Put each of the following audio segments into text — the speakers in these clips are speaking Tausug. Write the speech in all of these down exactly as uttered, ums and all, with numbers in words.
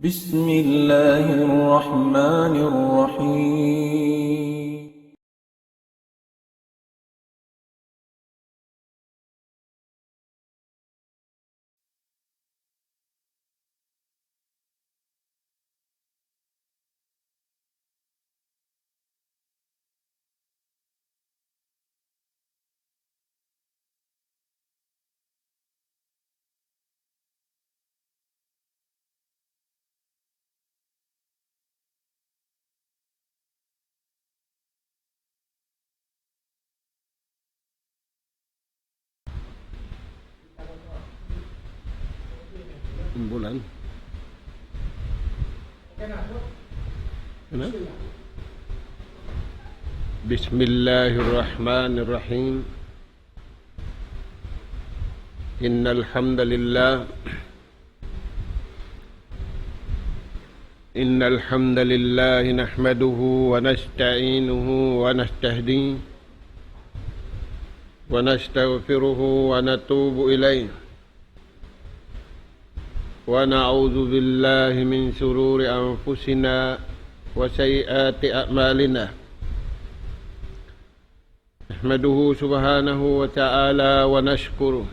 بسم الله الرحمن الرحيم. Bulan. Ano? بسم الله الرحمن الرحيم. إن الحمد لله، إن الحمد لله نحمده ونستعينه ونستهديه ونستغفره ونتوب إليه، ونعوذ بالله من شرور أنفسنا وسيئات أعمالنا. نحمده سبحانه وتعالى ونشكره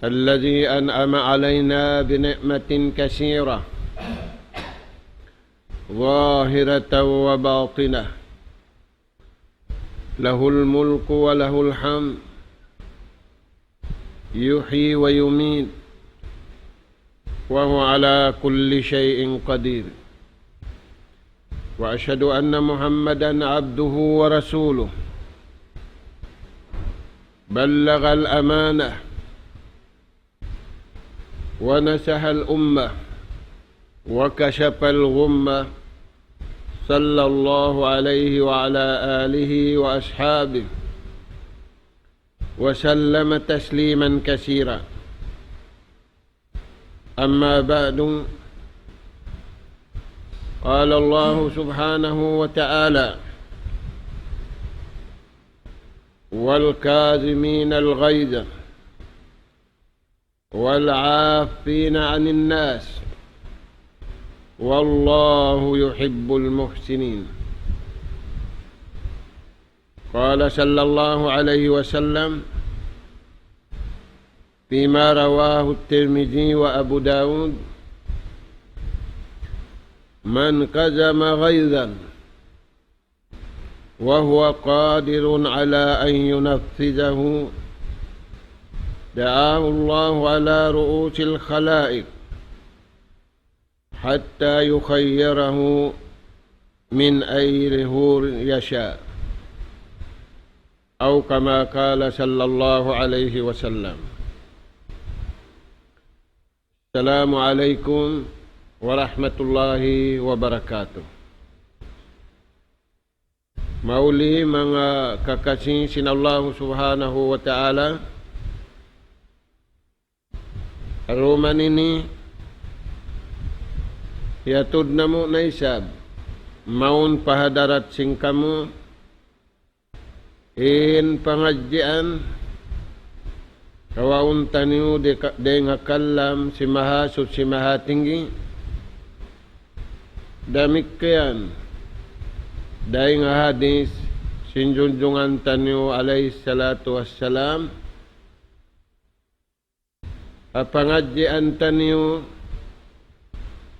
الذي أنعم علينا بنعمة كثيرة ظاهرة وباطنة، له الملك وله الحمد، يحيي ويميت، وهو على كل شيء قدير. وأشهد أن محمدا عبده ورسوله، بلغ الأمانة ونصح الأمة وكشف الغمة، صلى الله عليه وعلى آله وأصحابه وسلم تسليما كثيرا. أما بعد، قال الله سبحانه وتعالى: والكاظمين الغيظ والعافين عن الناس والله يحب المحسنين. قال صلى الله عليه وسلم فيما رواه الترمذي وأبو داود: من كظم غيظا وهو قادر على أن ينفذه، دعاه الله على رؤوس الخلائق حتى يخيره من أي الحور يشاء، أو كما قال صلى الله عليه وسلم. السلام عليكم ورحمة الله وبركاته. Mahuli manga kakasi sin Allahu Subhanahu wa Ta'ala, ha dum ini, hiyatud namu' na isab, mawn pa hadarat sin kamu, in pangadjian, kawaun taniyu di ka-, dayn ha kalam sin Mahasuchi Mahatinggi. Damikkiyan, dayn ha hadis sin junjungan taniyu alayhi salatu wassalam, ha pangadjian taniyu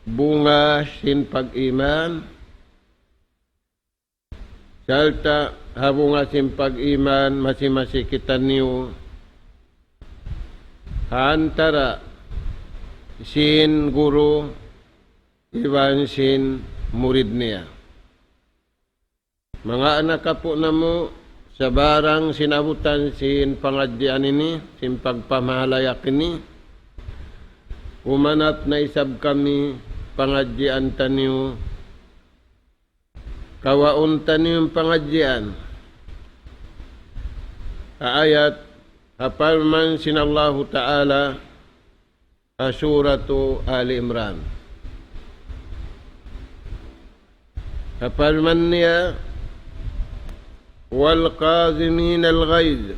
bunga sin pag-iman, sarta' ha bunga sin pag-iman, masi-masi kitaniyu ha antara' sin guru iban sin murid niya. Manga anak apu' namu', sabarang sin abutan sin pangadjian ini, sin pagpamahalayak ini, umanap na isab kami pangadjian taniyu, kawaun taniyu in pangadjian ha ayat, ha parman sin Allahu Ta'ala, ha Suratu Ali Imran. Ha parman niya, والكاظمين الغيظ.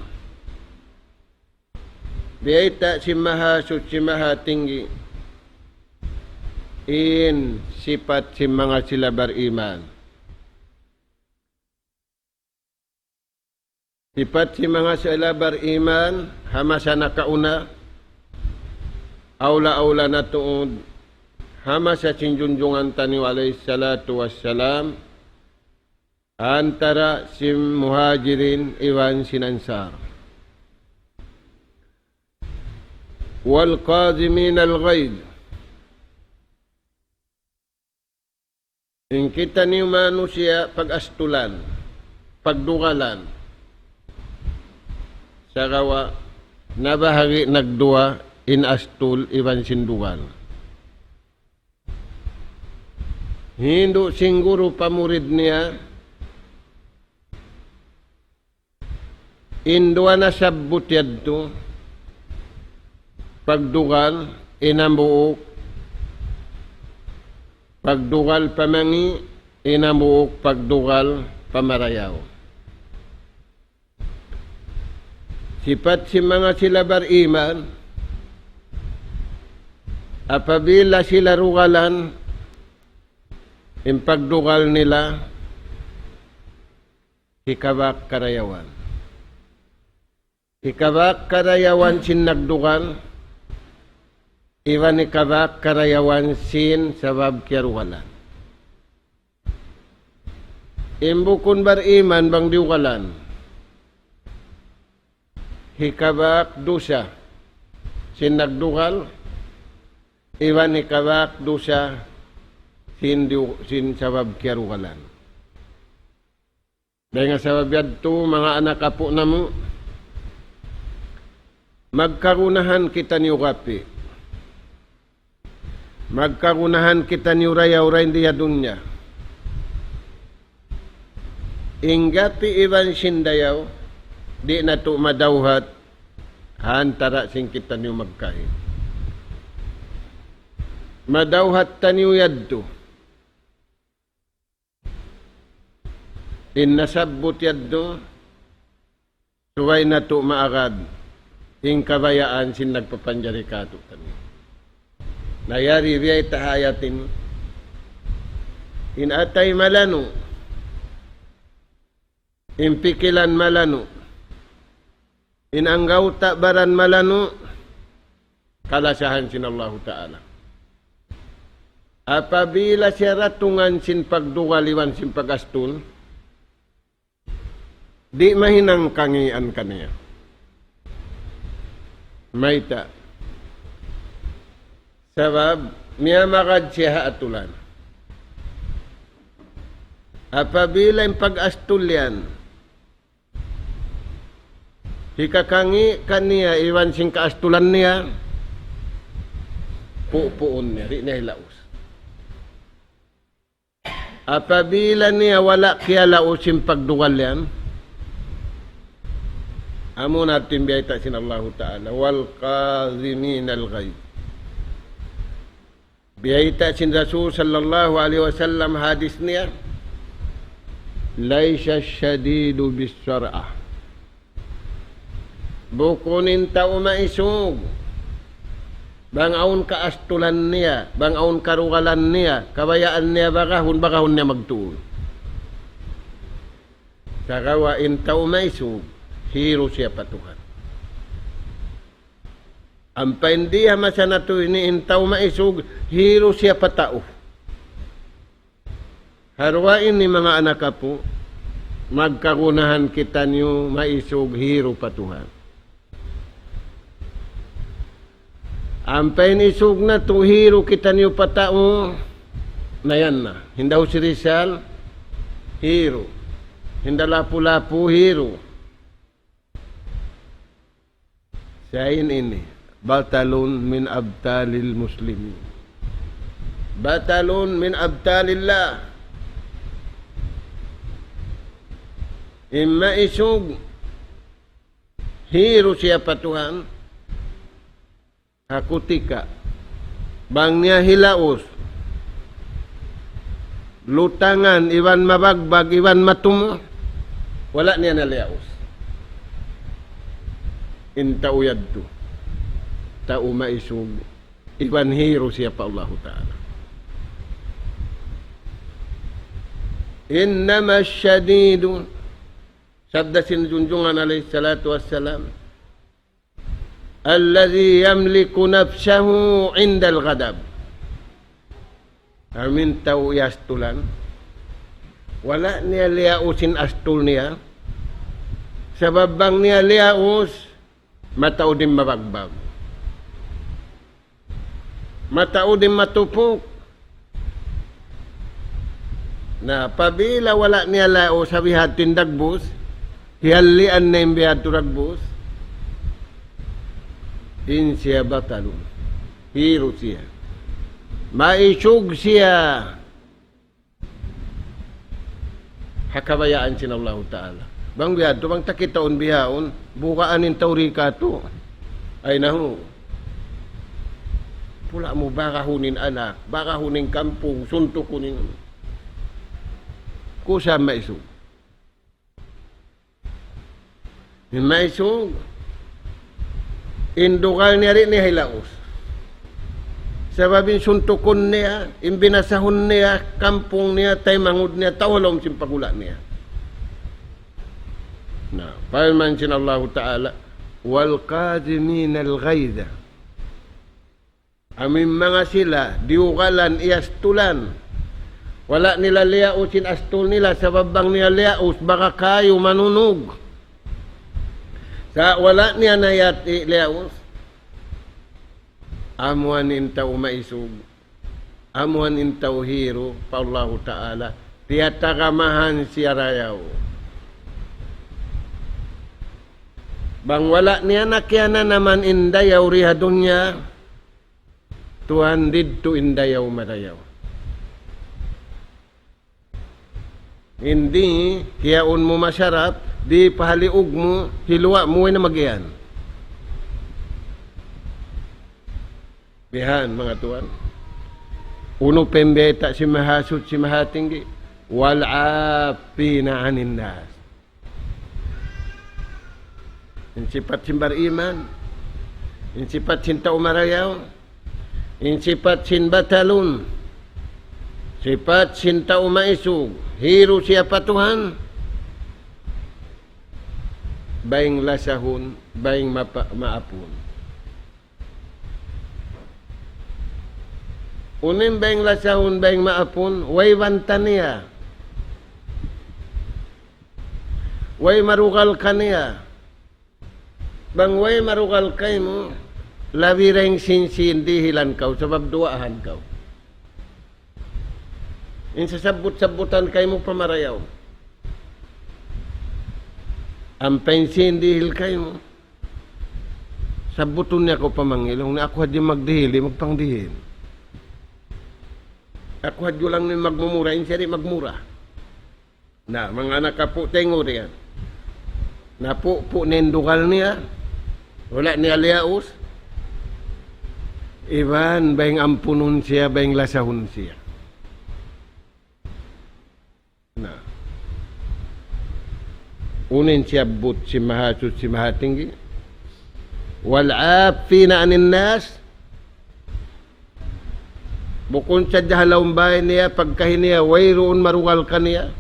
Biyayta' sin Mahasuchi Mahatinggi, in sipat sin manga sila bariman. Sipat sin manga sila bariman, ha masa nakauna, awla-awla na tuud, ha masa sin junjungan taniyu alayhi salatu wassalam, antara sin Muhajirin iban sin Ansar. والكاظمين الغيظ. In kitaniyu manusiya' pag-astulan, pagdugalan. Sagawa' nabahagi' nagduwa in astul iban sin dugal. Hindu' sin guru pa murid niya, in duwa nasabbut yadtu, pagdugal in hambuuk, pagdugal pa mangi', in hambuuk pagdugal pa marayaw. Sipat sin manga sila bariman, apabila sila dugalan, in pagdugal nila, hikabak karayawan. Hikabak karayawan sin nagdugal, iban hikabak karayawan sin sabab kiyadugalan. In bukun bariman bang diyugalan, hikabak dusa sin nagdugal, iban hikabak dusa sin diyu-, sin sabab kiyadugalan. Dayn ha sabab yadtu, manga anak apu' namu', magkagunahan kitaniyu gapi'. Magkagunahan kitaniyu dayaw dayn di ha dunya. In gapi' iban sin dayaw, di' natu' madawhat ha antara' sin kitaniyu magkahi. Madawhat taniyu yadtu. In nasabbut yadtu, subay natu' maagad in kabayaan sin nagpapanjari kātu'niyu. Na yari biya' ta ha ayat ini, in atay malanu', in pikilan malanu', in anggawta' baran malanu', kalasahan sin Allahu Ta'ala. Apabila siya datungan sin pagdugal iban sin pag-astul, di' mahinang kangīan kaniya. Mayta'? Sabab, miyamagad siya ha atulan. Apabila in pag-astul yan, hikakangī' kaniya iban sin kaastulan niya, pupuun niya, di' niya hilaus. Apabila niya wala' kiyalaus sin pagdugal yan, amuna in biyayta' sin Allahu Ta'ala, والكاظمين الغيظ. Biyayta' sin Rasul sallallahu alayhi wasallam hadis niya, ليس الشديد بالصرعة. Bukun in tau maisug, bang awn kaastulan niya, bang awn kadugalan niya, kabayaan niya bagahun, bagahun niya magtuy. Sagawa' in tau maisug, hiru siya pa Tuhan. Ampa in di ha masa natu' ini in tau maisug, hiru siya pa tau. Ha duwa ini manga anak apu', magkagunahan kitaniyu maisug hiru pa Tuhan. Ampa in isug natu' hiru kitaniyu pa tau, na yan na. Hinda Jose Rizal, hiru. Hinda Lapu-Lapu, hiru. Sa' in ini, بطل من أبطال المسلمين. بطل من أبطال الله. In maisug, hiru siya pa Tuhan. Ha kutika, bang niya hilaus, lutangan iban mabagbag iban matumu', wala' niya na liyaus. In tau yadtu, tau maisug, iban hiru siya pa Allahu Ta'ala. إنما الشديد, sabda sin Junjungan alayhi salatu wassalam, الذي يملك نفسه عند الغضب. Amu in tau iyastulan, wala' niya liyaus in astul niya. Sabab bang niya liyaus, mataud in mabagbag. Mataud in matupuk. Na, apabila wala' niya liyaus ha bihadtu in dagbus, hiyalian na in bihadtu dagbus, in siya batalun. Hiru siya. Maisug siya ha kabayaan sin Allahu Ta'ala. Bang bihadtu, bang ta kitaun bihaun, bukaan in tau ri katu'. Ay nahu. Pula mu barahun in anak, barahun in kampung, suntukun in. Kusa maisug. In maisug, in dugal niya di' niya hilaus. Sabab in suntukun niya, in binasahun niya, kampung niya, taymanghud niya, tau ha lawm sin pagula' niya. Na, parman sin Allahu Ta'ala, والكاظمين الغيظ. Amu in manga sila, diyugalan, iyastulan. Wala' nila liyaus in astul nila, sabab bang nila liyaus, baka kayu manunug. Sa' wala' niya na yat-, i-, liyaus. Amuan in tau maisug. Amuan in tau hiru pa Allahu Ta'ala. Tiyatagamahan siya dayaw. Bang wala' niya na kiyananaman in dayaw di ha dunya, tuwan didtu in dayaw madayaw. Hindi, kiyaun mu masarap, di' pa ha liug mu, hiluwa' mu, way na magiyan. Bihan, manga tuwan. Unu pa in bayta' sin Mahasuchi, Mahatinggi? والعافين عن الناس. In sipat sin bariman, in sipat sin tau marayaw, in sipat sin batalun, sipat sin tau maisug, hiru siya pa Tuhan, baying lasahun, baying mapa-, maapun. Unu in baying lasahun, baying maapun, way banta niya. Way marugal kaniya. Bang way marugal kaymu, labi dayn sin sin dihilan kaw, sabab duwaahan kaw. In sasabbut-sabbutan kaymu pa marayaw. Ampa in sin dihil kaymu, sabbutun niya kaw pa mangil, laung niya aku hadja in magdihil, di' magpangdihil. Aku hadja laung niya in magmumura, in siya di' magmura. Na, manga anak apu', taymanghud yan. Napupu' na in dugal niya, wala' niya liyaus. Iban, baying ampunun siya, baying lasahun siya. Na. Unu in siyabbut sin Mahasuchi, Mahatinggi? والعافين عن الناس. Bukun sadja ha lawm bay niya, pagkahi niya, wayruun marugal kaniya.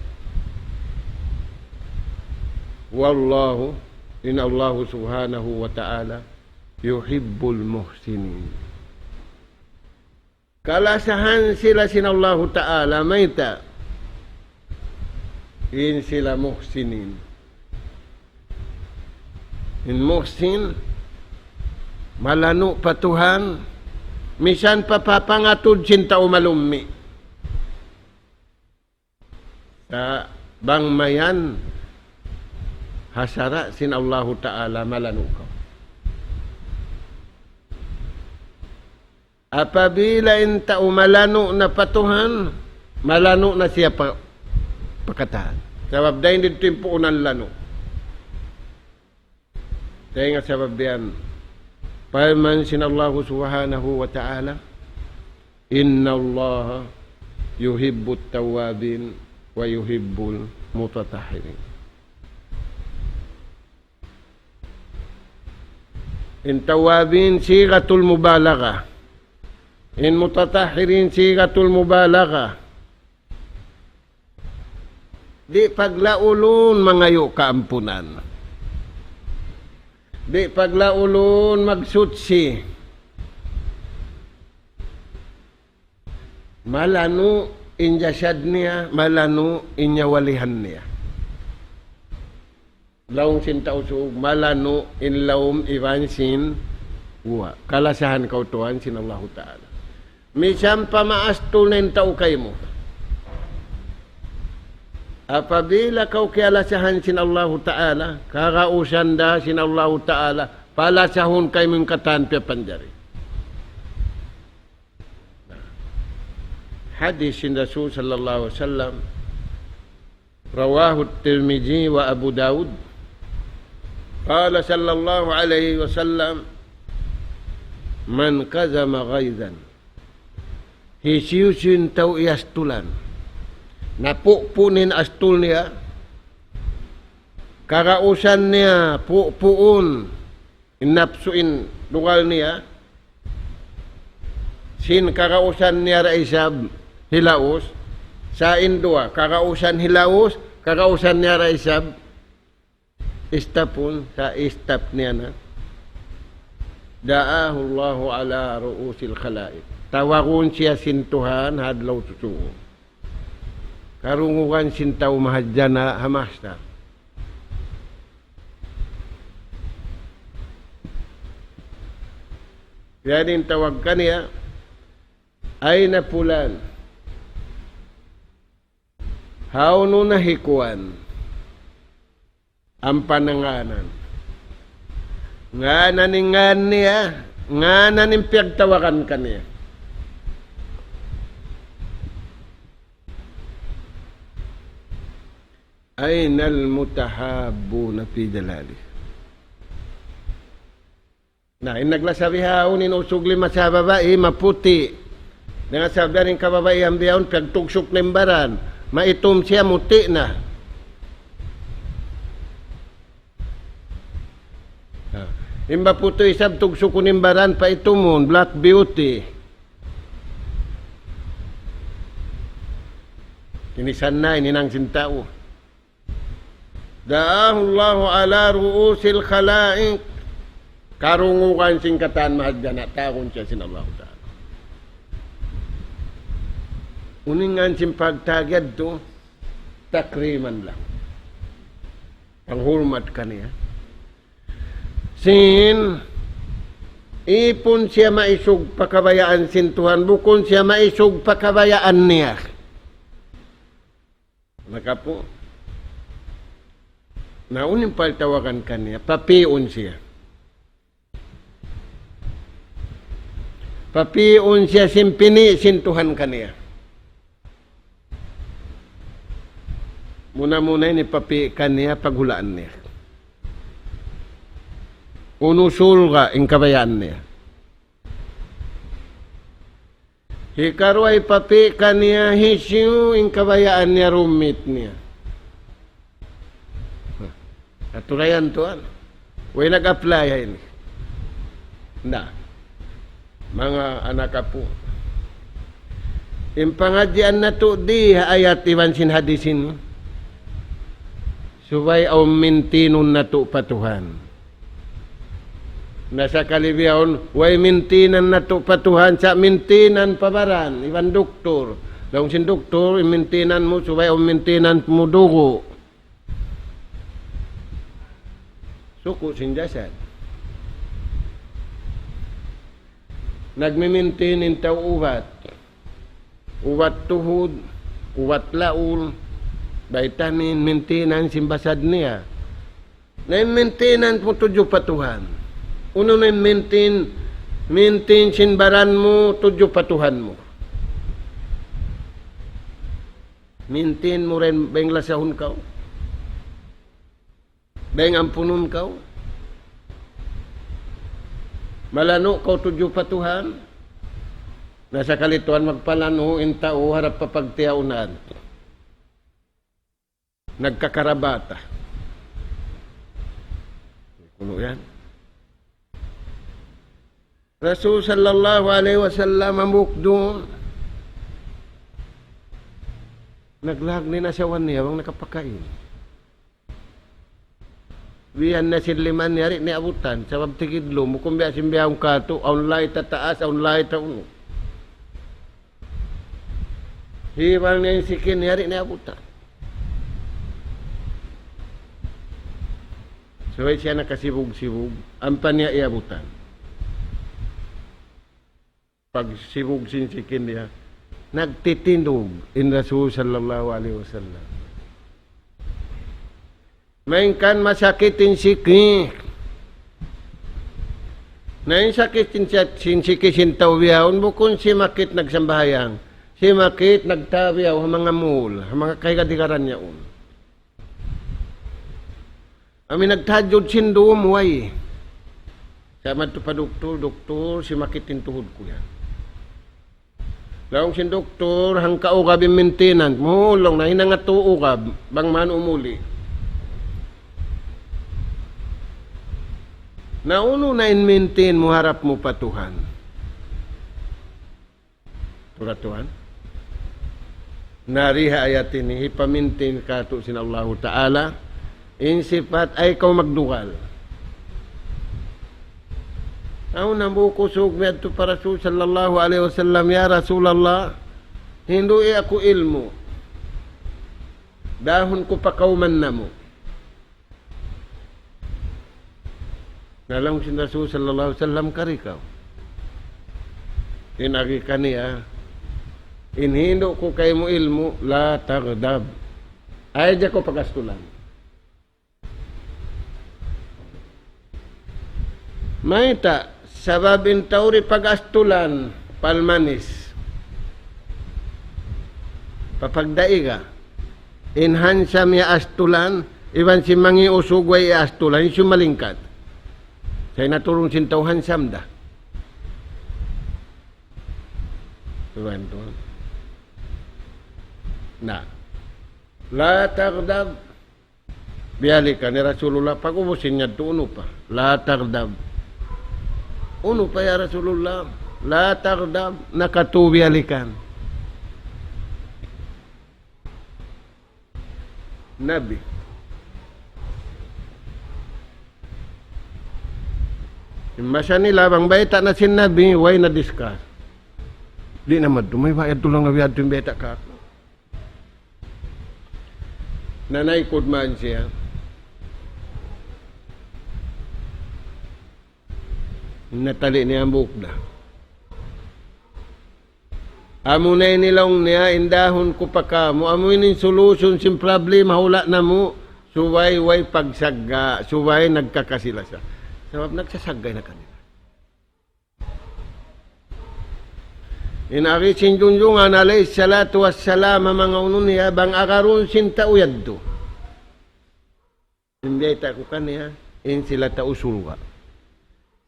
والله, in Allahu subhanahu wa ta'ala, يحب المحسنين. Kalasahan sila sin Allahu Ta'ala, mayta'? In sila muhsinin. In muhsin, malanu' pa Tuhan, misan pa papangatud sin tau malummi'. Sa' bang mayan ha sara' sin Allahu Ta'ala, malanu' kaw. Apabila in tau malanu' na pa Tuhan, malanu' na siya pa, pa katan. Sabab dayn didtu in puunan lanu'. Dayn ha sabab yan, parman sin Allahu subhanahu wa ta'ala, إن الله يحب التوابين ويحب المتطهرين. In tawabin, sigatul mubalagha. In mutatahhirin, sigatul mubalagha. Di' paglaulun mangayu' kaampunan. Di' paglaulun magsuchi. Malanu' in jasad niya, malanu' in nyawalihan niya. Laung sin Tausug, malanu' in lawm iban sin guwa'. Kalasahan kaw tuwan sin Allahu Ta'ala. Misan pa maastul na in tau kaymu. Apabila kaw kiyalasahan sin Allahu Ta'ala, kagausan da sin Allahu Ta'ala, palasahun kaymu in katan piyapanjari. Hadis sin Rasul sallallahu alayhi wasallam, رواه الترمذي وأبو داود. قال صلى الله عليه وسلم: من كظم غيظا. Hisiyu-siyu in tau iyastulan. Napupu' niya in astul niya. Kagausan niya pupuun in napsu in dugal niya. Sin kagausan niya da isab hilaus. Sa' in duwa, kagausan hilaus, kagausan niya da isab istapun, sa' istap niya na. دعاه الله على رؤوس الخلائق. Tawagun siya sin Tuhan ha adlaw susungun. Karungugan sin tau mahadjana' ha mahsar. Biya' diin tawag kaniya, أين فلان؟ Hawnu na hi kuwan? Ampa na ngānan. Ngānan in ngān niya, ngānan in piyagtawagan kaniya. أين المتحابون في ظلالي؟ Na, in naglasa bihaun in usug lima sa babai, maputi'. Dayn ha sabab in kababaihan bihaun, piyagtugsuk na in baran. Maitum siya, muti' na. Ha. In maputi' isab tugsukun in baran, paitumun, black beauty. Ini sanna, ini nang sin tau. دعاه الله على رؤوس الخلائق. Karungugan sin katan mahadjana', tawagun siya sin Allahu Ta'ala. Unu in ngān sin pagtawag yadtu, takriman lang. Panghurmat kaniya. Sin, ipun siya maisug pa kabayaan sin Tuhan, bukun siya maisug pa kabayaan niya. Nakapu. Na unu in pagtawagan kaniya, papiun siya. Papiun siya sin pini' sin Tuhan kaniya. Muna-muna ini papi' kaniya paghulaan niya. Unu surga' in kabayaan niya. Hikaruwa hipapi' kaniya hisiyu in kabayaan niya, roommate niya. Aturayan tuwan. Way nag-apply ha ini. Na. Manga anak apu'. In pangadjian natu' di ha ayat iban sin hadis ini. Subay awn mintinun natu' pa Tuhan. Na sakali bihaun, way mintinan natu' pa Tuhan, sa' mintinan pa baran, iban duktur. Laung sin duktur, in mintinan mu, subay awn mintinan mu dugu'. Suku' sin jasad. Nagmimintin in tau ubat. Ubat tuhud, ubat laul, vitamin, mintinan sin basad niya. Na in mintinan mu tudju pa Tuhan. Unu na in mintin, mintin sin baran mu tudju pa Tuhan mu. Mintin mu rin bang lasahun kaw. Bang ampunun kaw. Malanu' kaw tudju pa Tuhan. Na sakali tuwan magpalanu' in tau harap pa pagtiyaunan. Nagkakarabata. Kunu' yan. Rasul sallallahu alayhi wasallam hambuuk duun. Naglahag na in asawa niya, bang nakapakain. Biya' na sin lima niya, di' niya abutan. Sabab tigidlum, bukun biya' sin bihaun katu', awn lay tataas, awn lay taunu. Hibang niya in sikin niya, di' niya abutan. Subay siya nakasibug-sibug, ampa niya iyabutan. Pagsibug sin sikin niya, nagtitindug in Rasul sallallahu alayhi wasallam. Malayngkan masakit in siki. Na in sakit sin, sin siki sin tau bihaun, bukun simakit nagsambahayang. Simakit nagtabiyaw ha manga mall, ha manga kahigad-higaran yaun. Amu in nagtahajjud sin dum, way. Sa' madtu pa duktur, "Duktur, simakit in tuhud ku yan." Laung sin duktur, "Hangka ugab in maintenance mu?" "Laung, nahinang atu ugab, bang man umuli'." "Na unu na in maintain mu harap mu pa Tuhan?" Tuud tuwan. Na di ha ayat ini, hipamintin katu' sin Allahu Ta'ala, in sipat ayaw kaw magdugal. Awn hambuuk usug miyadtu pa Rasul sallallahu alayhi wasallam, "Ya Rasulullah, hindu' aku ilmu'. Dahun ku pa kawman namu'." Na laung sin Rasul sallallahu alayhi wasallam, "Kari kaw." In agi kaniya, "In hindu' ku kaymu ilmu', la taghdab. Ayaw da kaw pag-astulan." Mayta', sabab in tau di' pag-astulan, palmanis. Papagdaiga. In handsome iyaastulan, iban sin mangi' usug way iyaastulan, hisiyu malingkat? Sa' in aturun sin tau handsome da. Tuwan, tuwan. Na. La taghdab. Biyalikan hi Rasulullah, pag-ubus sin yadtu unu pa. La taghdab. Unu pa ya Rasulullah? La taghdab. Nakatu biyalikan. Nabi. In masa nila bang bayta' na sin Nabi, way na discuss. Di' na madtu, mayta' yadtu laung Nabi yadtu in bayta' kāku'. Nanaykud man siya. Natali' niya hambuuk da. Amu na ini laung niya, in dahun ku pa kamu', amu ini in solution sin problema hula' namu', subay way pagsagga', subay nagkakasi-lasa. Sabab nagsasagga' na kanila. In agi sin Junjungan alayhi salatu wassalam, ha manga unu niya, bang agarun sin tau yadtu. In biyayta' ku kaniya, in sila tau surga'.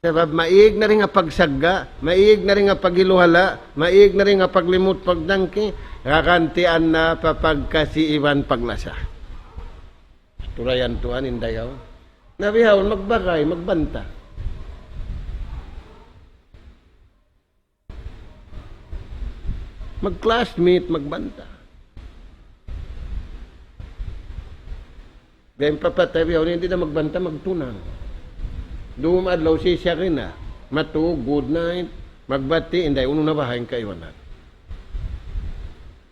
Sabab maig na dayn ha pagsagga', maig na dayn ha paghiluhala', maig na dayn ha paglimut pagtangki, gagantian na pa pagkasi iban paglasa. Turayan tuwan in dayaw. Na bihaun magbagay, magbanta. Mag-classmate, magbanta. Biya' in papatay bihaun, di' na magbanta, magtunang. Dum adlaw sisiyari na. Matug, good night, magbati', inday, unu na baha' in kaibanan.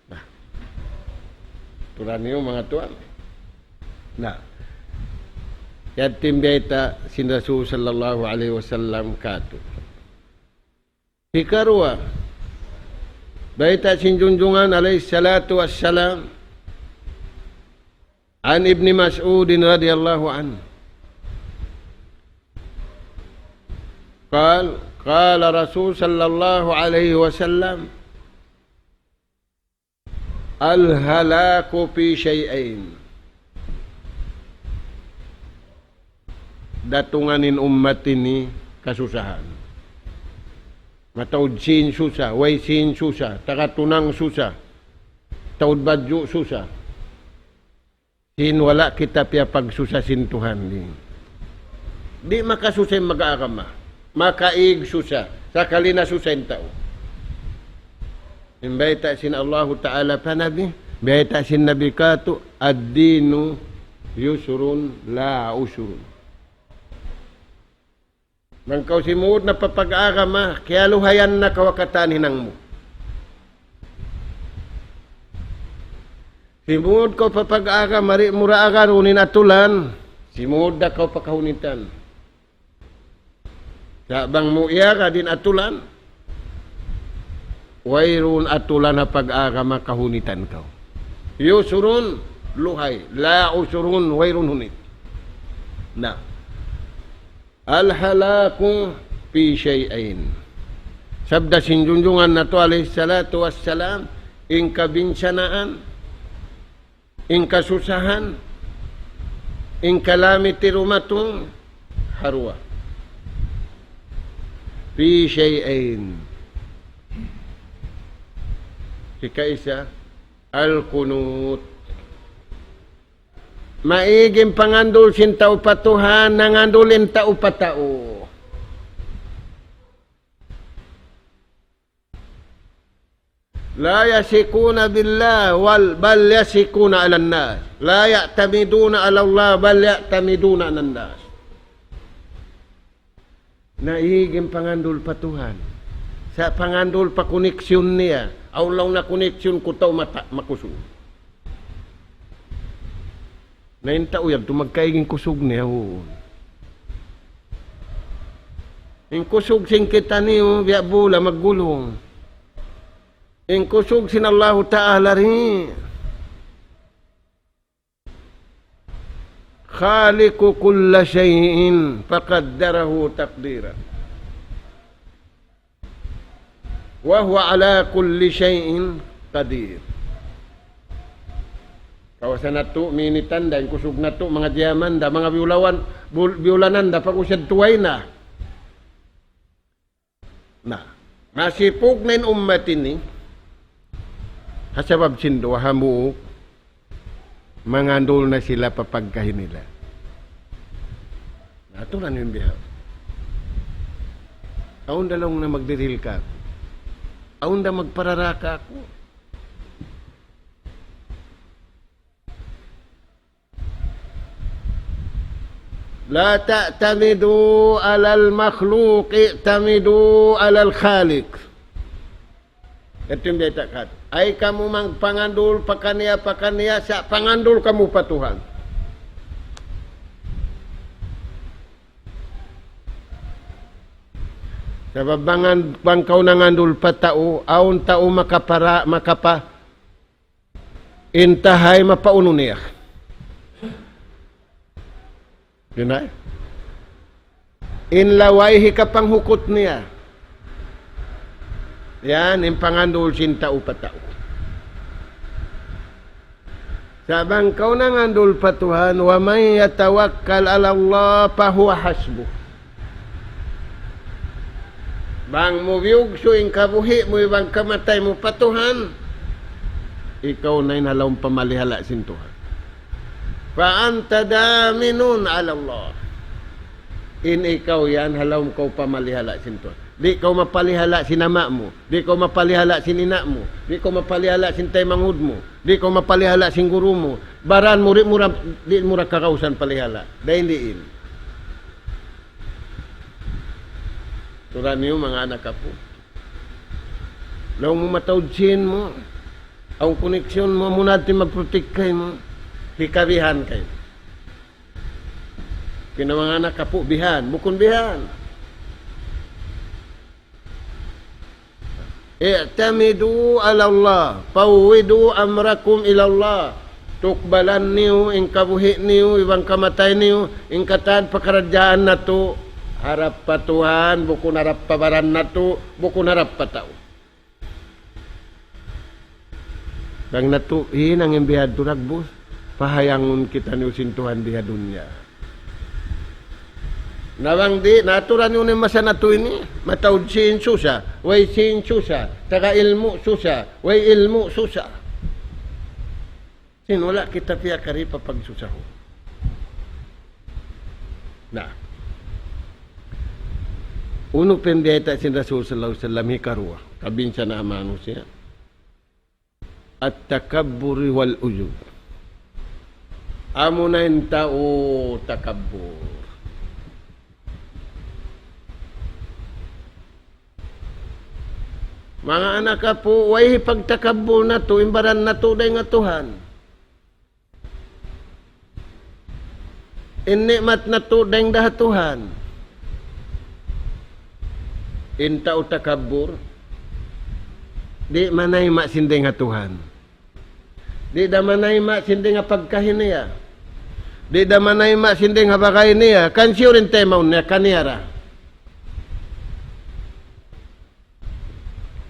Na. Turan niyu manga tuwan. Na. Yadtu in bayta' sin Rasul sallallahu alayhi wasallam katu'. Hikaruwa, bayta' sin Junjungan alayhi salatu wassalam, عن ابن مسعود رضي الله عنه قال، قال رسول صلى الله عليه وسلم: الهلاك في شيئين. Datungan in ummat ini kasusahan. Mataud sīn susa, way sīn susa, taga tunang susa, taud badju' susa. Sin wala' kita piyapagsusa sin Tuhan ini. Di' makasusa in mag-agama. Makaig susa. Sakali na susa in tau. In bayta' sin Allahu Ta'ala pa Nabi, Bayta' sin Nabi katu', "الدين يسر لا عسر." Bang kaw simud na pa pag-agama, kiyaluhayan na kaw ha katan hinang mu. Simud kaw pa pag-agama, di' mu ra agarun in atulan, simud da kaw pa kahunitan. Sa' bang mu iyagad in atulan, wayruun atulan ha pag-agama kahunitan kaw. Yusurun, luhay. La usurun, wayruun hunit. Na. Al-halaku fi shay'ain. Sabda sin junjungan natu' alayhi salatu wassalam, in kabinsanaan, in kasusahan, in calamity dumatung ha duwa. Fi shay'ain. Hikaisa, al-qunut. Maig in pangandul sin tau pa Tuhan, nangandul in tau pa tau. لا يثقون بالله بل يثقون على الناس. لا يعتمدون على الله بل يعتمدون على الناس. Naig in pangandul pa Tuhan. Sa' pangandul pa koneksyon niya. Awn laung na koneksyon ku tau mata, makusug. Na in tau yadtu magkaig in kusug niya, huun. In kusug sin kitaniyu, biya' bula maggulung. In kusug sin Allahu Ta'ala di'. خالق كل شيء فقدره تقديرا. وهو على كل شيء قدير. Kawasa natu', minitan da, in kusug natu', manga diyaman da, manga biyulawan, bul-, biyulanan da, pag-usad tuway na. Na, masipug na in ummat ini, ha sabab sin duwa hambuuk, mangandul na sila pa pagkahi nila. Na, aturan in bihaun. Awn da laung na magdiril kāku'. Awn da magparara kāku'. لا تعتمدوا على المخلوق، اعتمدوا على الخالق. Yadtu in bayta' kātu'. Ayaw kamu magpangandul pakaniya-pakaniya, sa' pangandul kamu pa Tuhan. Sabab bang, bang kaw nangandul pa tau, awn tau makapara, makapa, in tahay mapaunu niya. Yun ay. In laway hikapanghukut niya. Yan, in pangandul sin tau pa tau. Sa' bang kaw nangandul pa Tuhan, ومن يتوكل على الله فهو حسبه. Bang mu biyugsu' in kabuhi' mu iban kamatay mu pa Tuhan, ikaw na in ha lawm pamalihala' sin Tuhan. فأنت ضامن على الله. In ikaw yan ha lawm kaw pamalihala' sin Tuhan. Di' kaw mapalihala' sin ama' mu. Di' kaw mapalihala' sin ina' mu. Di' kaw mapalihala' sin taymanghud mu. Di' kaw mapalihala' sin guru mu. Baran mu, di' mu ra, di' mu ra kagausan palihala'. Dayn diin. Aturan niyu manga anak apu'. Laung mu mataud sin mu. Awn koneksyon mu, amu na in magprotek kaymu. Hikabihan kaymu. Kina manga anak apu' bihan, bukun bihan. اعتمدوا على الله، فوضوا أمركم إلى الله. Tukbalan niyu in kabuhi' niyu iban kamatay niyu, in katan pakaradjaan natu', harap pa Tuhan, bukun harap pa baran natu', bukun harap pa tau. Bang natu' hinang in bihadtu dagbus, pahayangun kitaniyu sin Tuhan di ha dunya. Na bang di', na aturan niyu in masa natu' ini, mataud sin susa, way sin susa, taga ilmu' susa, way ilmu' susa. Sin wala' kita piyakari pa pagsusahun. Na. Unu pa in biyayta' sin Rasul sallallahu alayhi wasallam hikaruwa, kabinsanaan manusiya'. التكبر والعجب. Amuna in tau takabbur. Manga anak apu', way hipagtakabbur natu', in baran natu' dayn ha Tuhan. In ni'mat natu' dayn da ha Tuhan. In tau takabbur, di' manayma' sin dayn ha Tuhan. Di' da manayma' sin dayn ha pagkahi niya. Di' da manayma' sin dayn ha bagay niya. Kan siyu in taymaun niya, kaniya ra.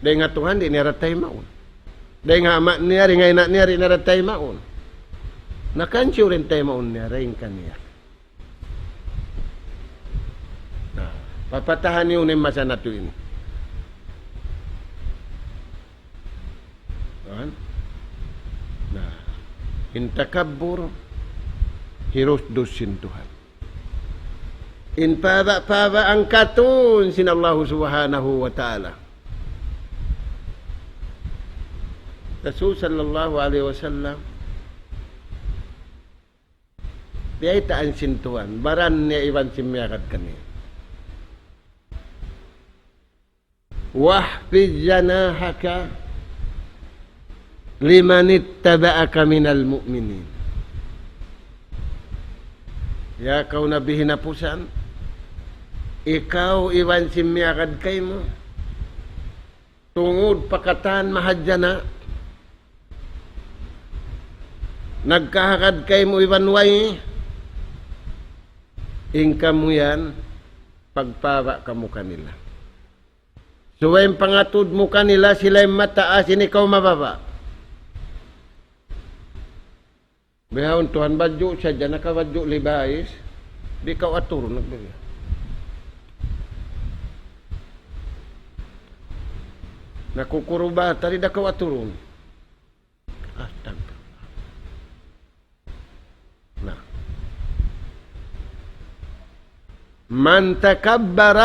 Dayn ha Tuhan, di' niya ra taymaun. Dayn ha ama' niya, dayn ha ina' niya, di' niya ra taymaun. Na kan siyu in taymaun niya, dayn kaniya. Na, papatahan niyu in masa natu' ini. Kan? Na, in takabbur, hirus dusin Tuhan. In paba'-paba' angkatun sin Allah Subhanahu wa Ta'ala. Rasul sallallahu alayhi wasallam, biyaytaan sin Tuhan, baran niya iban sin miyagad kaniya. واخفض جناحك لمن اتبعك من المؤمنين. Ya kaw Nabi hinapusan, ikaw iban sin miyagad kaymu, tungud pa katan mahadjana', nagkahagad kaymu iban way, in kamu yan, pagpaba' kamu kanila. Subay in pangatud mu kanila, sila in mataas, in ikaw mababa'. Bihaun tuwan badju' sadja, nakabadju' Levi's, di' kaw aturun, nagbiya'. Nakukurubata, di' da kaw aturun. Astaga. Na. من تكبر,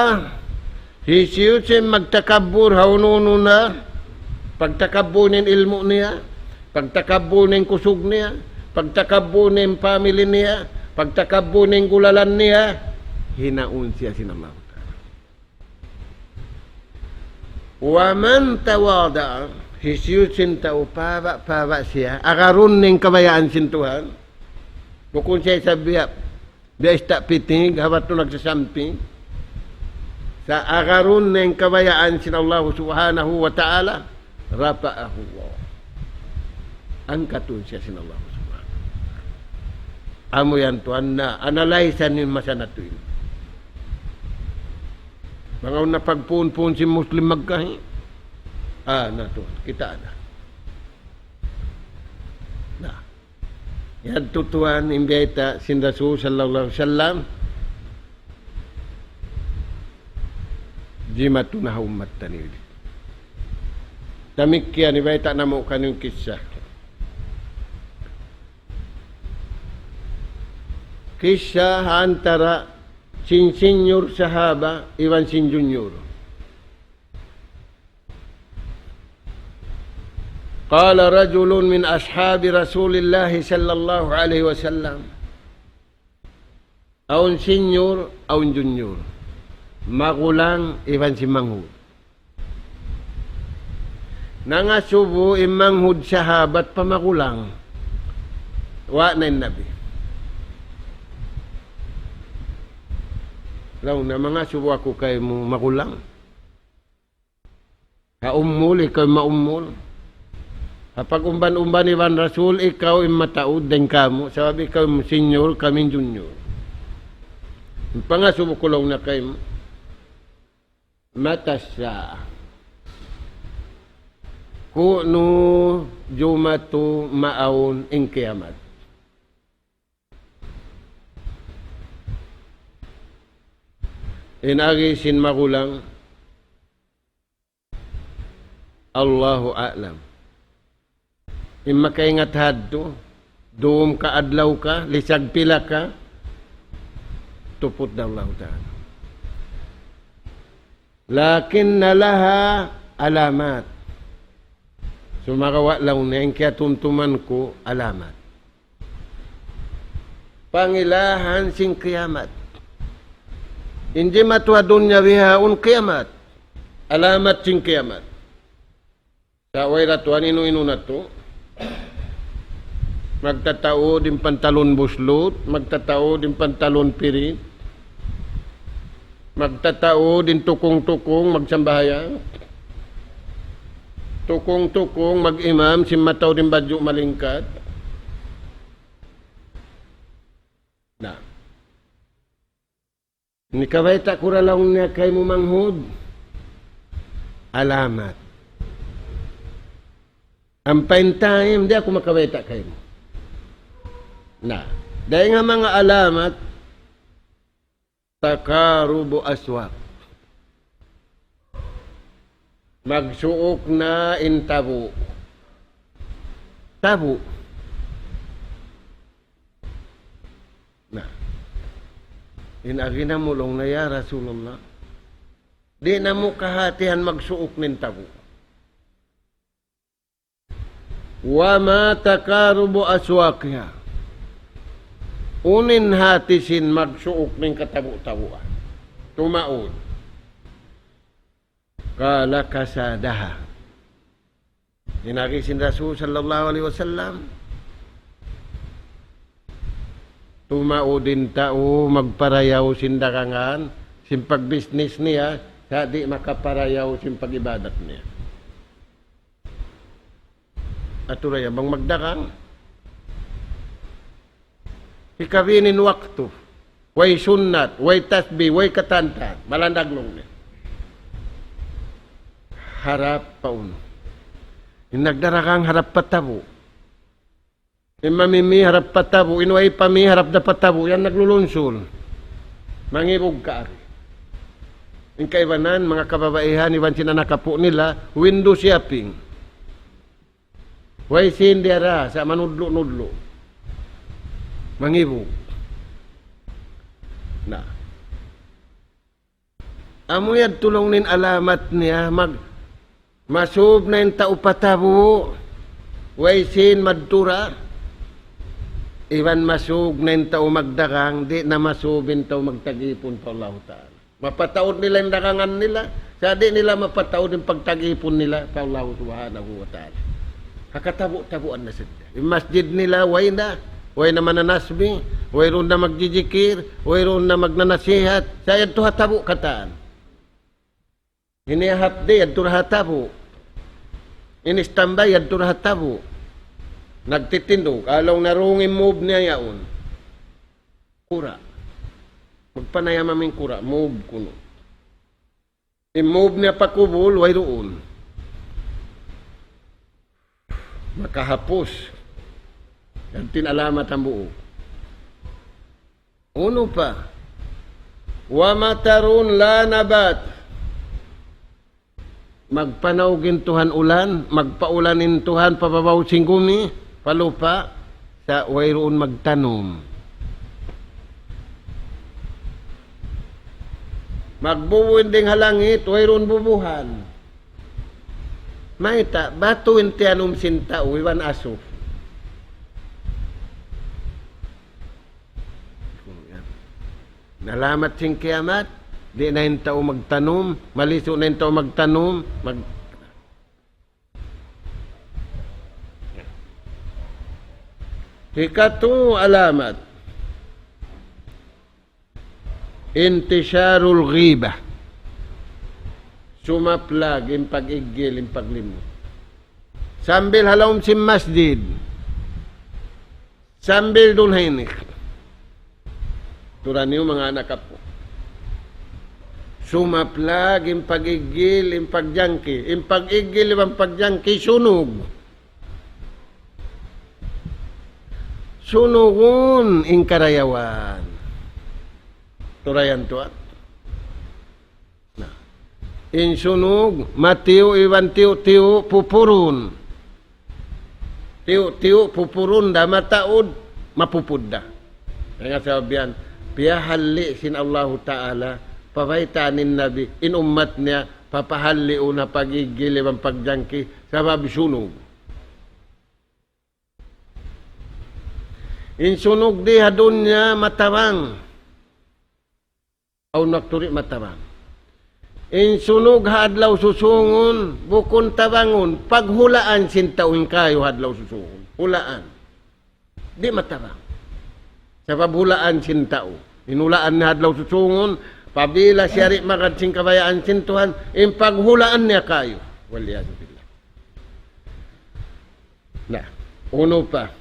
hisiyu-siyu in magtakabbur ha unu-unu na, pagtakabbur niya in ilmu' niya, pagtakabbur niya in kusug niya, pagtakabbur niya in family niya, pagtakabbur niya in gulalan niya, hinaun siya sin Allah Ta'ala. ومن تواضع, hisiyu-siyu in tau paba'-paba' siya, agarun niya in kabayaan sin Tuhan, bukun siya isab biya', biya' ista' piting, habat tu nagsasamping. Sa' agarun niya in kabayaan sin Allah Subhanahu wa Ta'ala, رفعه الله. Angkatun siya sin Allah Subhanahu wa Ta'ala. Amu yan tuwan na, analyze niyu in masa natu' ini. Bang awn na pagpuun-puun sin Muslim magkahi. Ah, na tuwan, kita' na. Na. Yadtu tuwan in biyayta' sin Rasul sallallahu alayhi wasallam. Jimatu na ha ummat taniyu. Damikkiyan in biyayta' namu' kaniyu in kissa. Kissa ha antara' sin senior sahaba iban sin junior. قال رجل من أصحاب رسول الله صلى الله عليه وسلم. Awn senior, awn junior. Magulang iban sin manghud. Nangasubu in manghud sahabat pa magulang. Wa' na in Nabi. Laung niya, mangasubu aku kaymu magulang. Ha umul, ikaw in maummul. Ha pag-umban-umban iban Rasul, ikaw in mataud dayn kāmu', sabab ikaw in senior, kami in junior. In pangasubu ku laung niya kaymu, متى الساعة؟ Ku'nu jumatu maawn in kiyamat? In agi sin magulang, Allahu a'lam. In makaingat hadtu, dum ka adlaw ka, lisag pila ka, tuput da Allahu Ta'ala. لكن لها علامات. Sumagawa' laung niya in kiyatumtuman ku alamat. Pangilahan sin kiyamat. In jimatu ha dunya bihaun kiyamat. Alamat sin kiyamat. Sa' way ra tuwan inu-inu natu'. Magtataud in pantalon buslut, magtataud in pantalon pirit, magtataud in tukung-tukung magsambahayang, tukung-tukung mag-imam sin mataud in badju' malingkat. Na. Ini kabayta' ku ra laung niya kaymu manghud. Alamat. Ampa in time, di' aku makabayta' kaymu. Na, dayn ha manga alamat, takarubu aswak. Magsuuk na in tabu'. Tabu'. Na. In agi namu' laung niya, "Ya Rasulullah, di' namu' kahatihan magsuuk na in tabu'." Wa ma takarubu aswakiha. Unu in hati sin magsuuk na in katabu'-tabuan. Tumaud. Qala kasadaha. In agi sin Rasul sallallahu alayhi wasallam, tumaud in tau magparayaw sin dagangan, sin pagbisnis niya, sa' di' makaparayaw sin pag-ibadat niya. Atura yan, bang magdagang, hikabin in waktu. Way sunnat, way tasbih, way katan-katan. Malandag laung niya. Harap pa unu. In nagdaragang harap pa tabu'. In mamimi harap pa tabu'. In way pa mi harap da pa tabu'. Yan naglulunsul. Mangibug kaagi. In kaibanan, manga kababaihan, iban sin anak apu' nila, window shopping. Way sin diyara, sa' manudlu'-nudlu'. Mangibug. Na. Amu yadtu laung niya in alamat niya, mag-, masub na in tau pa tabu', way sin madtu ra, iban masub na in tau magdagang, di' na masub in tau magtag-ipun pa Allahu Ta'ala. Mapataud nila in dagangan nila, sa' di' nila mapataud in pagtag-ipun nila pa Allahu Subhanahu wa Ta'ala. Ha katabu'-tabuan na sadja. In masjid nila, way na, way na mananasbih, wayruun na magjijikir, wayruun na magnanasihat, sa' yadtu ha tabu' katan. Ini half day, yadtu ha tabu'. Ini standby, yadtu ha tabu'. Nagtitindug, laung niya duun in move niya yaun. Kura'. Magpanayam amu in kura', move kunu'. In move niya pa kubul, wayruun. Makahapus. Yan in alamat hambuuk. Unu pa? Wa matarun la nabat. Magpanaug in Tuhan ulan, magpaulan in Tuhan pa babaw sin gumi, pa lupa', sa' wayruun magtanum. Magbubu in dayng ha langit, wayruun bubuhan. Mayta', batu in tiyanum sin tau, iban asu. Na alamat sin kiyamat, di' na in tau magtanum, malisu' na in tau magtanum, mag-, hikatu alamat, intisharul ghibah. Sumaplag in pag-iggil, in paglimut. Sambil ha lawm sin masjid. Sambil duun ha ini. Tuud niyu manga anak apu'. Sumaplag in pag-iggil, in pagjangki. In pag-iggil, in pagjangki, sunug. Sunugun in karayawan. Turayan tuwan. Na. In sunug, matiyu' iban tiyu'-tiyu' pupurun. Tiyu'-tiyu' pupurun da mataud, mapupud da. Hangkan sabab yan, piyahalli' sin Allahu Ta'ala, pabaytaan in Nabi, in ummat niya, papahalliun ha pag-iggil iban pagjangki, sabab sunug. In sunug di ha dunya matabang. Awn waktu di' matabang. In sunug ha adlaw susungun, bukun tabangun, paghulaan sin tau in kayu ha adlaw susungun. Hulaan. Di' matabang. Sabab hulaan sin tau. In hulaan niya ha adlaw susungun, pabila siya di' magad sin kabayaan sin Tuhan, in paghulaan niya kayu. Wal iyadhu billah. Na, unu pa.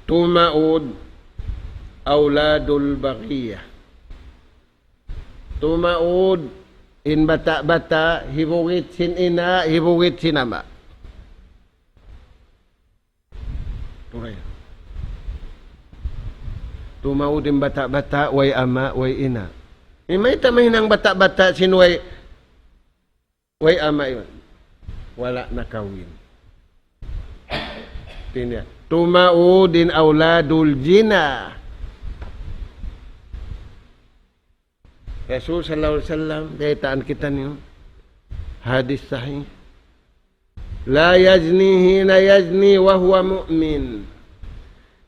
Tumaud awladul baghiya. Tumaud in bata'-bata', hibugit sin ina', hibugit sin ama'. Turay. Tumaud in bata'-bata', way ama', way ina'. Mayta' mahinang bata'-bata' sin way Way ama' iban. Wala' nakawin. Tiniya. Tumaud in awladul zina. Rasul sallallahu alayhi wasallam, baytaan kitaniyu. Hadis sahih. لا يزني حين يزني وهو مؤمن.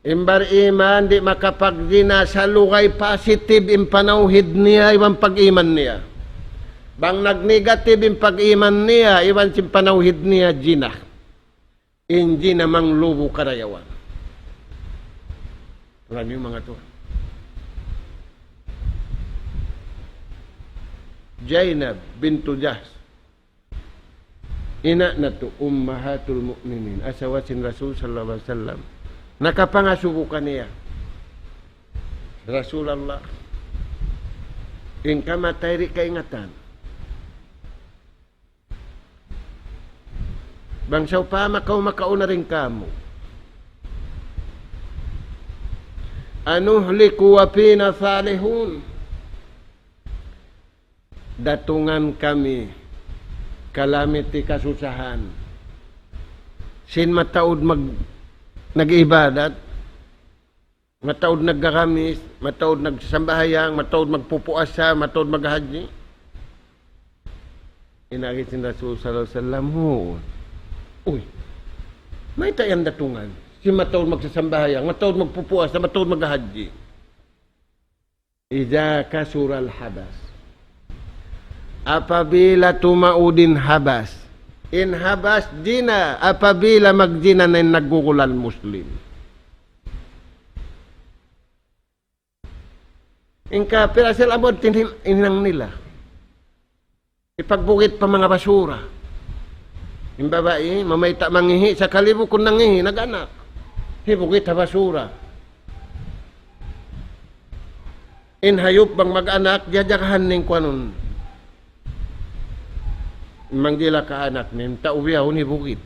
In bariman di' makapagzina salugay positive in panawhid niya iban pag-iman niya. Bang nag-negative in pag-iman niya iban sin panawhid niya, zina. In zina manglubu karayawan. Tuwan niyu manga tuwan. Zainab bintu Jahsh. Ina' natu' Ummahatul Mu'minin, asawa sin Rasul sallallahu alayhi wasallam. Nakapangasubu kaniya, "Rasulullah, in kamatay di' kaingatan. Bang sawpama kaw makauna dayn kāmu'. أنهلك وفينا صالحون." Datungan kami kalamity, kasusahan. Sin mataud mag-, nag-ibadat, mataud naggagamis, mataud nagsasambahayang, mataud magpupuasa, mataud maghajji. In agi sin Rasul sallallahu alayhi wasallam, huun. Uy, mayta' yan datungan? Sin mataud magsasambahayang, mataud magpupuasa, mataud maghajji. إذا كثر الخبث. Apabila tumaud in khabath. In khabath zina, apabila magzina na in naggugulan Muslim. In kapir asal abot tinim-, inang nila. Hipagbugit pa manga basura. In babai, mamayta' mangihi', sakali bukun nangihi', nag-anak. Hibugit ha basura. In hayup bang mag-anak, jajagahan in kuwanun. Manggila ka anak niya, in tau biya' yaun hibugit.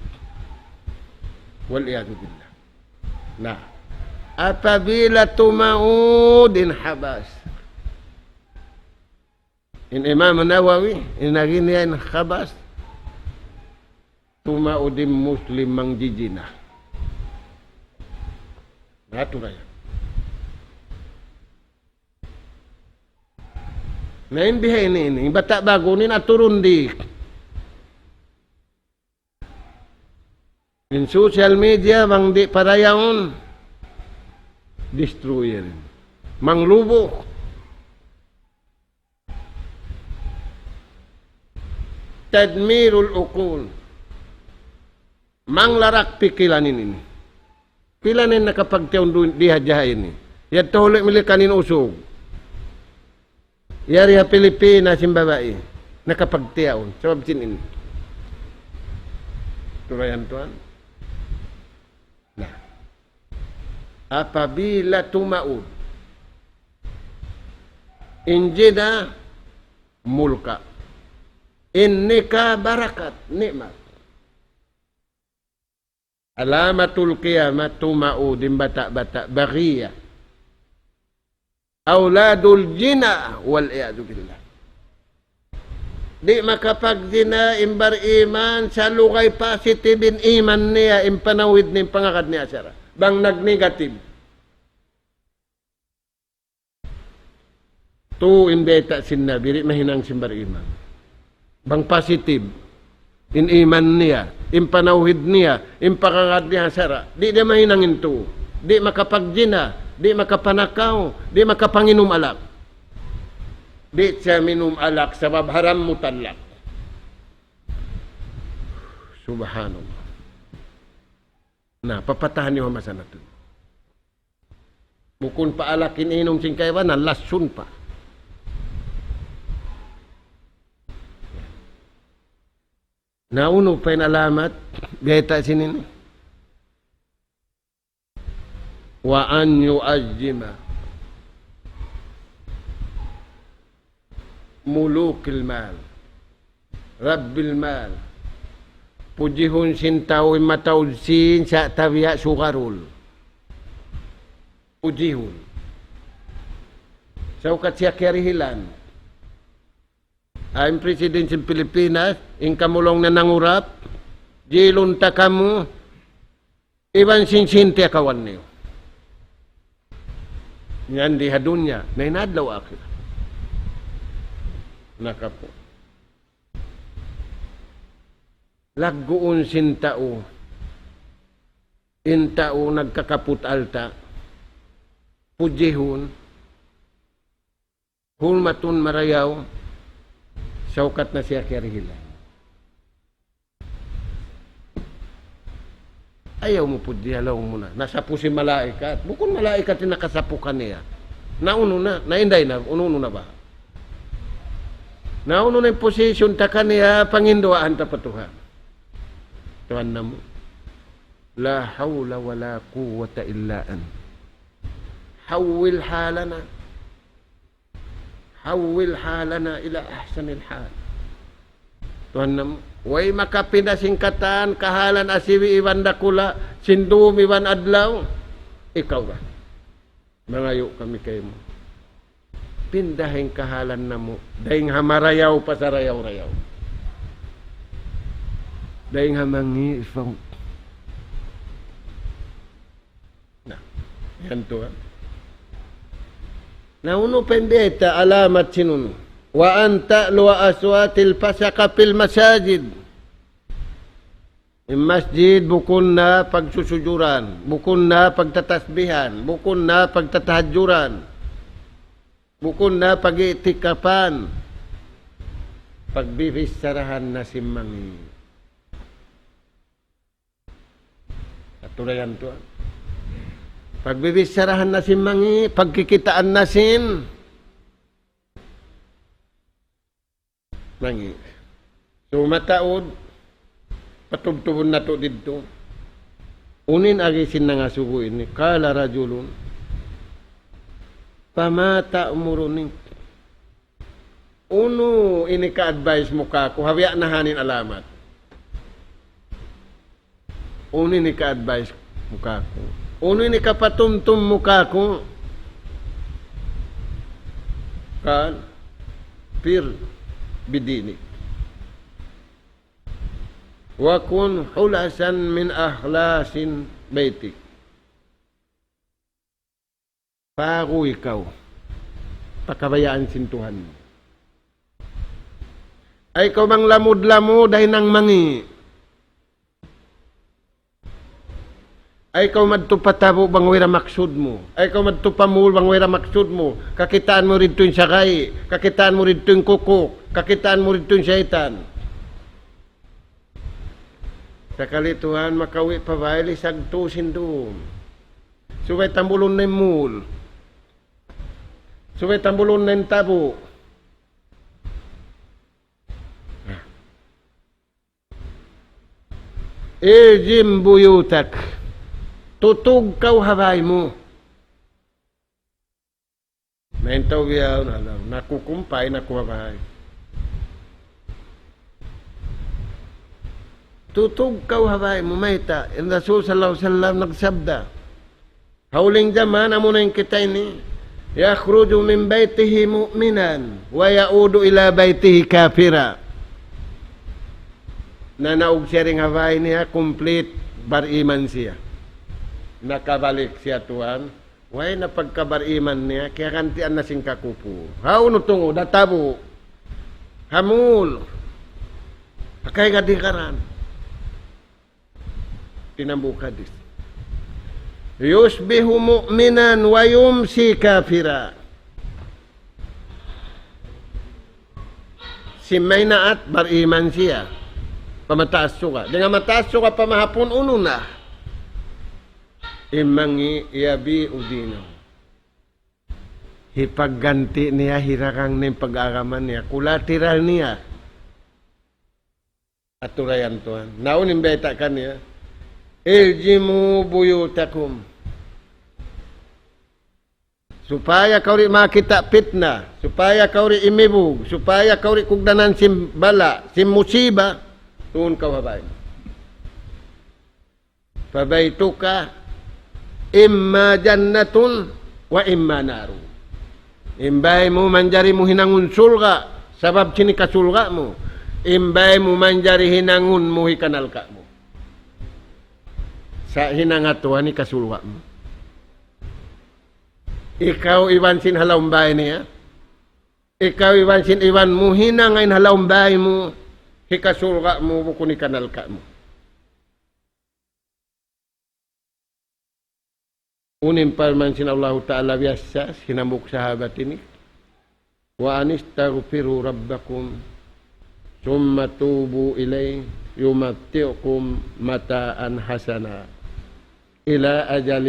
Wal iyadhu billah. Na, apabila tumaud in khabath. In Imam Nawawi, in agi niya in khabath, tumaud in Muslim mangjijina. Natural. Na in bihaini ini, in bata' ba'gu ini naturun di. In social media, bang di' parayaun, destroyer. Manglubu. تدمير العقول. Manglarak pikilan ini. Pila na in nakapagtiyaun duun di hadja ha ini. Yadtu huli' Milikan in usug. Yari ha Pilipinas in babai. Nakapagtiyaun. Sabab sin ini. Turayan tuwan. Na. Apabila tumaud in zina, mulka'. In nikah, barakat, nikmat. علامة القيامة, tumaud in bata'-bata', baghiya. أولاد الزنا والعياذ بالله. Di' makapagzina in bariman, salugay positive in iman niya, in panawhid niya, in pangagad niya asara. Bang nag-negative. Tu in bayta' sin Nabi, di' mahinang sin bariman. Bang positive in iman niya, in panawhid niya, in pangangad niya ha sara', di' niya mahinang in tū, di' makapagjina, di' makapanakaw, di' makapanginum alak. Di' siya minum alak sabab haram mutlak. Subhanallah. Na, papatahan niyu ha masa natu'. Bukun pa alak in inum sin kaibanan, lasun pa. Na unu pa in alamat, biyayta' sin ini. وأن يعظم ملوك المال رب المال. Pujihun sin tau in mataud sīn sa' tabiya' sugarul. Pujihun. Sa' ukat siya kiyarihilan. Awn president sin Pilipinas, in kamulung na nangurap, jilun ta kamu, iban sin sīn tiyakawan niyu. Yan di ha dunya, na in adlaw akhirat. Nakapu. Lagguun sin tau, in tau nagkakaput alta', pujihun, hurmatun marayaw, sa' ukat na siya kiyarihilan. Ayaw mu pudji, laung mu na. Nasapu sin malaikat. Bukun malaikat in nakasapu kaniya. Na unu na, na inday na, unu-unu na ba? Na unu na in position ta kaniya, panginduwaan ta pa Tuhan. Tuhan namu'. لا حول ولا قوة إلا أنت. حول حالنا. حول حالنا إلى أحسن الحال. Tuhan namu', way makapinda sin katan, kahalan asibi' iban dakula', sin dum iban adlaw, ikaw ra. Mangayu' kami kaymu. Pindahi in kahalan namu', dayn ha marayaw pa sarayaw-rayaw. Dayn ha mangi' pa Na, yan tuwan. Na unu pa in biyayta' alamat sin unu. وأن تعلو أصوات الفسقة في المساجد. In masjid bukun na pagsusujuran, bukun na pagtatasbihan, bukun na pagtatahajjuran, bukun na pag-i'tikafan, pagbibicharahan na sin mangi'. Atu na yan tuwan. Pagbibicharahan na sin mangi', pagkikitaan na sin mangi'. So, mataud, patubtubun natu' didtu. Unu in agi sin nangasubu ini. قال رجل فما تأمرني. Unu in hika-advise mu kāku', ha biya' na ha yan in alamat. Unu in hika-advise mu kāku'. Unu in hikapatumtum mu kāku'. قال فر بدينك وكن خلصا من أخلاص بيتك. Pagu ikaw pa kabayaan sin Tuhan mu. Ayaw kaw manglamud-lamud dayn ha mangi'. Ayaw kaw madtu pa tabu' bang way da maksud mu. Ayaw kaw madtu pa mall bang way da maksud mu. Kakitaan mu didtu in sagay. Kakitaan mu didtu in kukuk. Kakitaan mu didtu in saytan. Sakali tuwan makawi' pa bay, lisag tuud sin dum. Subay tambulun na in mall. Subay tambulun na in tabu'. الزم بيوتك. Tutug kaw ha bay mu. Na in tau biya' na, na, nakukumpay na kuwa bahay. Tutug kaw ha bay mu mayta', in Rasul sallallahu alayhi wasallam nagsabda. Ha huling jaman, amuna in kita ini, يخرج من بيته مؤمنا ويعود إلى بيته كافرا. Nanaug siya dayn ha bay niya, complete bariman siya. Nakabalik siya tuwan, way na pagkabariman niya, kiyagantian na sin kakupur. Hawnu tungud? Ha tabu'. Ha mall. Ha kay gadikaran. Tinambuk hadis. يصبح مؤمنا ويمسي كافرا. Sin maynaat bariman siya. Pa mataas suga. Dayn ha mataas suga pa mahapun unu na. Imangi يبيع دينه. Hipagganti' niya, hiragang niya in pag-agama niya. Collateral niya. Aturayan Tuhan. Na unu in bayta' kaniya? الزموا بيوتكم. Supaya kaw di' makakita' pitna, supaya kaw di' imibug, supaya kaw di' kugdanan sin bala', sin musiba, tuun kaw ha bāy mu. فبيتك إما جنة وإما نار. In bāy mu manjari mu hinangun surga', sabab sin hikasurga' mu. In bāy mu manjari hinangun mu hikanalka' mu. Sa' hinanga Tuhan hikasurga' mu. Ikaw iban sin ha lawm bāy niya. Ikaw iban sin iban mu hinanga in ha lawm bāy mu, hikasurga' mu, bukun hikanalka' mu. Unu in parman sin Allahu Ta'ala biya' sin hambuuk sahabat ini. وأن استغفروا ربكم ثم توبوا إليه يمتعكم متاعا حسنا إلى أجل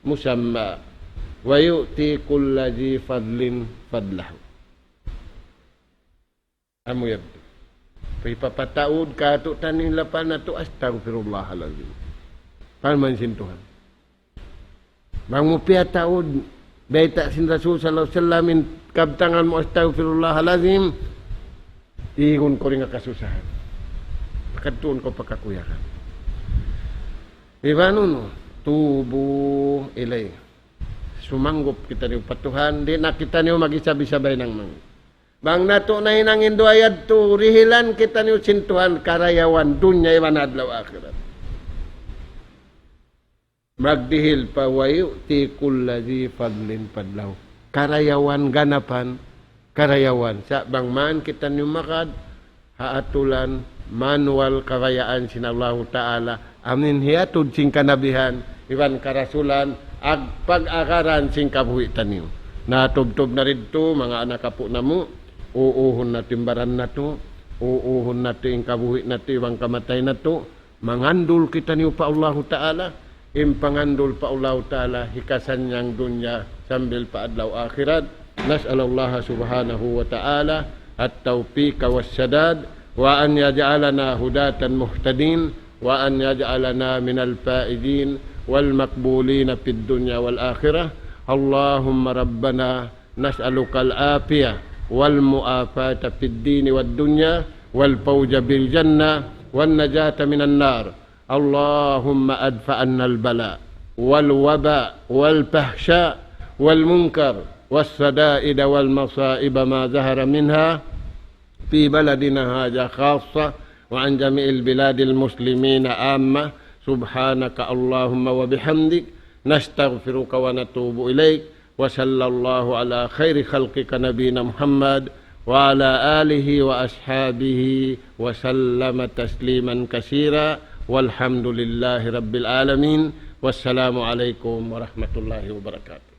مسمى ويؤت كل ذي فضل فضله. Amu yadtu. Hipapataud kātu'niyu in lapal natu', "Astaghfirullahal azim." Parman sin Tuhan. Bang mu piyataud, bayta' sin Rasul sallallahu alayhi wasallam, in kabtangan mu, "Astaghfirullahal azim," igun kaw dayn ha kasusahan. Pakadtuun kaw pa kakuyagan. Iban unu, tubu ilayh. Sumanggup kitaniyu pa Tuhan, di' na kitaniyu mag-isab-isab hinang mangī'. Bang natu' nahinang in duwa yadtu, dihilan kitaniyu sin Tuhan karayawan dunya iban adlaw akhirat. Magdihil pa ويؤت كل ذي فضل فضله. Karayawan ganapan, karayawan. Sa' bang man kitaniyu magad, ha aturan, manual kabayaan sin Allahu Ta'ala, amu in hiyatud sin kanabihan, iban karasulan, ag-, pag-agaran sin kabuhi' taniyu. Na tubtub na didtu, manga anak apu' namu', uuhun natu' in baran natu', uuhun natu' in kabuhi' natu', iban kamatay natu', mangandul kitaniyu pa Allahu Ta'ala, in pangandul pa Allahu Ta'ala, hikasannyang dunya sambil pa adlaw akhirat. نسأل الله سبحانه وتعالى التوفيق والسداد، وأن يجعلنا هداة مهتدين، وأن يجعلنا من الفائزين والمقبولين في الدنيا والآخرة. اللهم ربنا نسألك العافية والمعافاة في الدين والدنيا والفوز بالجنة والنجاة من النار. اللهم ادفع عنا البلاء والوباء والفحشاء والمنكر والشدائد والمصائب ما ظهر منها في بلدنا هذا خاصة وعن جميع البلاد المسلمين عامة. سبحانك اللهم وبحمدك، نستغفرك ونتوب إليك. وصلى الله على خير خلقك نبينا محمد وعلى آله وأصحابه وسلم تسليما كثيرا. والحمد لله رب العالمين. والسلام عليكم ورحمة الله وبركاته.